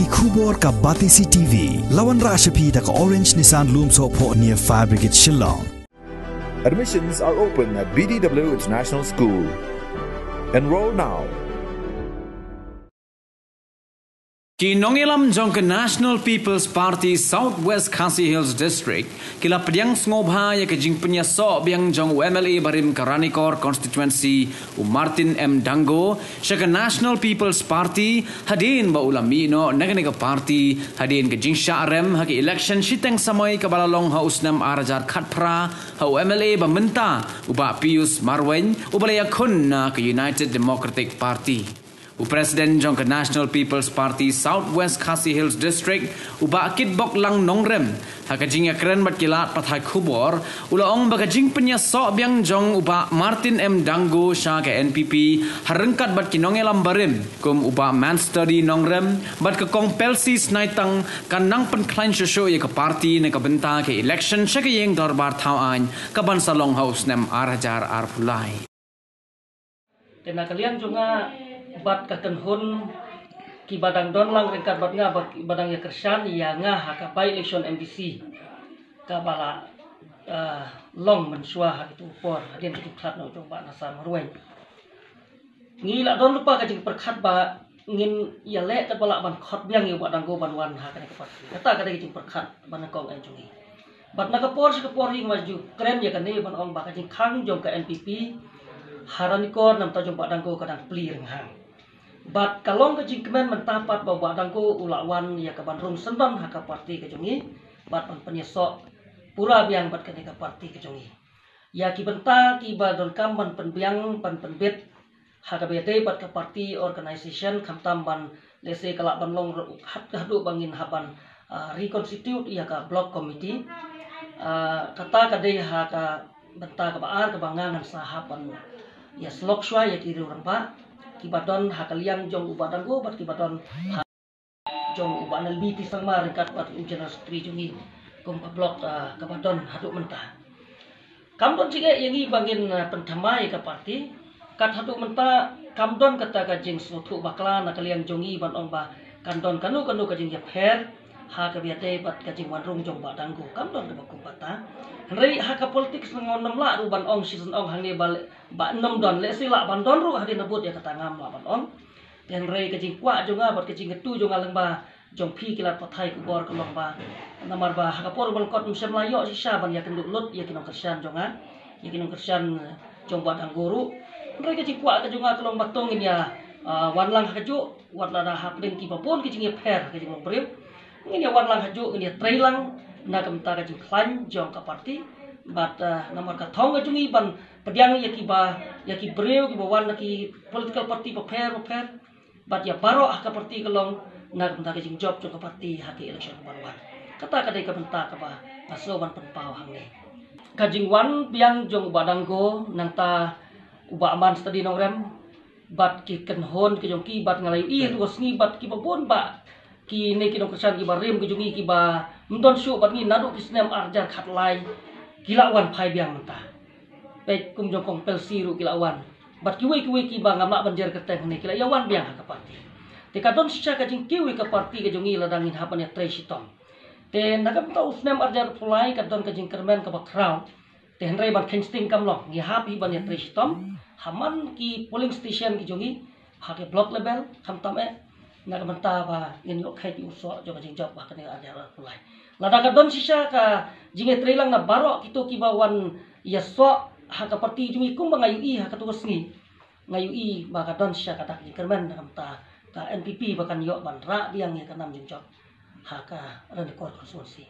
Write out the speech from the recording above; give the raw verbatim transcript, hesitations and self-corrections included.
Ki khubor ka Batesi T V. La wanrah sha phi da ka Orange Nissan Lumsohphoh near Fire Brigade Shillong. Admissions are open at B D W International School. Enroll now. Ki nongïalam jong ka National People's Party South West Khasi Hills District ki la pdiang sngewbha ïa ka jingpynïasoh biang jong u M L A barim ka Ranikor Constituency, u Martin M Dango, sha ka National People's Party hadien ba u la mih noh na kane ka party hadien ka jingshah rem ha ka election shiteng samoi kaba la long ha u snem ar hajar khatphra ha u M L A ba mynta, u Bah Pius Marwein, uba la ïakhun na ka United Democratic Party. U President jong ka National People's Party South West Khasi Hills District, u Bah Kitbok Lang Nongrem, ha ka jingïakren bad ki lad pathai khubor, u la ong ba ka jingpynïasoh biang jong u Bah Martin M Dango sha ka N P P ha ryngkat bad ki nongïalam barim kum u Bah Manstudy Nongrem bad ka Kong Pelsi Snaitang kan nang pynkhlaiñ shuh shuh ïa ka party na ka bynta ka election sha ka ïing dorbar thaw aiñ kaban sa long ha u snem ar hajar arphew lai. Te na ka liang jong nga bad ka kynhun kiba dang don lang ryngkat bad nga ba, ba dang ïa kyrshan ïa nga ha ka by election M D C kaba la, eh, long mynshuwa ha kitu por hadien ka jingkhlad noh jong Bah Nasan Marwein. Ngi la don lypa ka jingpyrkhat ba ngin ïaleh katba lah ban khot biang ïa u Bah Dango ban wan ha kane ka party. Kata ka dei ka jingpyrkhat ba nyngkong eh jong ngi. Bad na ka por sha ka por hi nga ju kren ïa kane ban ong ba ka jingkhang jong ka N P P ha Ranikor namar jong Bah Dango ka dang plie rynghang. Bad ka long ka jingkmen mynta pat ba u Bah Dango u la wan ïa ka ban rung syndon ha ka party ka jong ngi bad ban pynïasoh pura biang bad kane ka party ka jong ngi. Ïa ki bynta kiba donkam ban pynbiang ban pynbit ha kaba ïadei bad ka party organisation khamtam ban lehse ka lah ban long ruh hat ka haduh ba ngin hap ban, ah, reconstitute ïa ka block committee. Ah, kata ka dei ha ka bynta kaba ar kaba nga ngan sa hap ban ïa slok shuwa ïa ki riew rangbah kiba don ha ka liang jong u Bah Dango bad kiba don ha jong u Bah Nalbi T Sangma ryngkat bad u General Secretary jong ngi kum ka block, ah, kaba don haduh mynta. Kam don jingeh ïa ngi ba ngin, ah, pynthymmai ka party. Kat haduh mynta kam don kata ka jingsngewthuh bakla na ka liang jong ngi ban ong ba kan don kano kano ka jingïapher ha kaba ïadei bad ka jingwanrung jong Bah Dango. Kam don kaba kum kata. Hynrei ha ka politics nga ngam lah ruh ban ong shisien ong hangne ba, ba ym don, lehse lah ban don ruh hadien nabud ïa kata ngam lah ban ong. Te hynrei ka jingkwah jong nga bad ka jingkyntu jong nga lyngba jong phi ki lad pathai khubor ka long ba namar ba ha ka por ba lyngkot ngim shym la ïoh shisha ban ïakynduh lut ïa ki nongkyrshan jong nga, ïa ki nongkyrshan, eh, jong Bah Dango ruh. Hynrei ka jingkwah ka jong nga ka long ba to ngin ïa, ah, wan lang ha kajuh wat lada hapdeng kiba bun ki jingïapher ha ka jinglong briew. Ngin ïa wan lang ha kajuh, ngin ïa trei lang na ka bynta ka jingkhlaiñ jong ka party. Bad, eh, namar ka thong ka jong ngi ban pdiang ïa kiba, ïa ki briew kiba wan na ki political party bapher bapher. Bad ïa baroh ha ka party ka long na ka bynta ka jingjop jong ka party ha ki election kaban wan. Kata ka dei ka bynta kaba nga sngew ban pynpaw hangne. Ka jingwan biang jong u Bah Dango nangta u Bah Manstudy Nongrem bad ki kynhun ki jong ki bad nga la ïohi ruh ka sngi bad kiba bun ba kine ki nongkyrshan kiba rim ki jong ngi kiba ym don shuh bad ngi naduh ki snem ar hajar khatlai ki la wan phai biang mynta. Peit kum jong Kong Pelsi ruh ki la wan. Bad kiwei kiwei kiba ngam lah ban jer kyrteng hangne ki la ïa wan biang ha ka party. Te ka don shisha ka jingkiew ïa ka party ka jong ngi lada ngin hap ban ïa trei shitom. Te na ka bynta u snem ar hajar arphew lai ka don ka jingkyrmen kaba khraw. Te hynrei ban kheiñ sting kam long, ngi hap hi ban ïa trei shitom ha man ki polling station ki jong ngi ha ki block level, khamtam eh na ka bynta ba ngin ïoh kheit ïa u soh jong ka jingjop ha kane ar hajar arphew lai. Lada ka don shisha ka jingïatreilang na baroh kito kiba wan ïasoh ha ka party jong ngi kumba nga ïohi ha kato ka sngi, nga ïohi ba ka don shisha ka dak jingkyrmen na ka bynta ka N P P ba kan ïoh ban rah biang ïa ka nam jingjop ha ka Ranikor constituency.